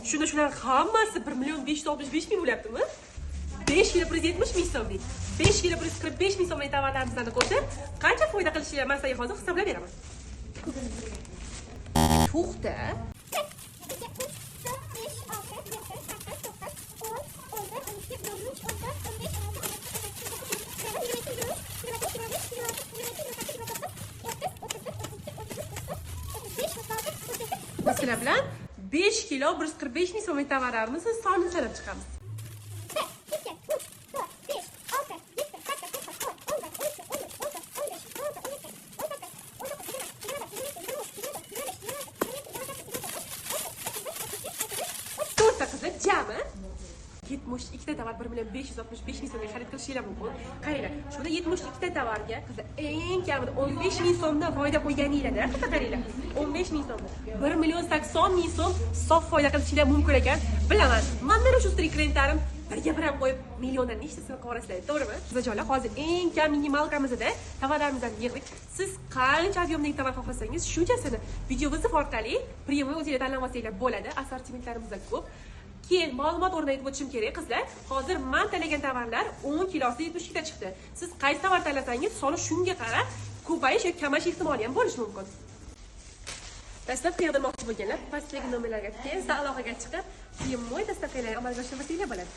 Shunda shular hammasi 1 million 565 ming bo'lyaptimi? 5 kilo 170 ming so'mlik, 5 kilo 145 ming so'mlik tovarlarimizni qo'shib, qancha foyda qilishini man sizlarga hozir hisoblab beraman. To'xta. 2, 3, 4, 5, 6, 7, 8, 9, 10, 11, 12, 13, 14, 15, 16, 17, 18, 19, 20, 21, 22, 23, 24, 35, 36, 37, 38, 39, 30, 31. Biz sizlar bilan 5 kilo 145 ming so'mlik tovarlarimizni sonini sanab chiqamiz. 1, 2, 3, 4, 5, 6, 7, 8, 9, 10, 11, 12, 13, 14, 15, 16, 17, 18, 19, 20, 21, 22, 23, 24, 25, 26, 27, 28, 29, 30, 31, 32, 33, To'rtta qizlar, jami 72 ta tovar 1 million 565 ming so'mga xarid qilishinglar mumkin. Qaranglar, shunda 72 ta tovarga, qizlar, eng kamida 15 ming so'mdan foyda qo'yganinglarda, qizlar, qaranglar, 15 ming so'mdan 1 million 80 ming so'm sof foyda qilishinglar mumkin ekan. Bilaman, mandan shu klientlarim birga bir ham qo'yib milliondan nechtasini qilib yuborasizlar, to'g'rimi? Qizlarjonlar, hozir eng kam минималка mizda tovarlarimizni yig'dik. Siz qancha объем dagi tovar xohlasangiz, shunchasini видео вызов orqali прямой o'zinglar tanlab olsanglar bo'ladi. Assortimentlarimizda ko'p. Keyin ma'lumot o'rnida aytib o'tishim kerak, qizlar. Hozir man tanlagan tovarlar 10 kilosi 72 ta chiqdi. Siz qaysi tovar tanlasangiz, soni shunga qarab ko'payish yoki kamayish ehtimoli ham bo'lishi mumkin. Доставка yig'dirmoqchi bo'lganlar pastdagi nomerlarga tezda aloqaga chiqib, прямой доставка larni amalga oshirmasanglar bo'ladi.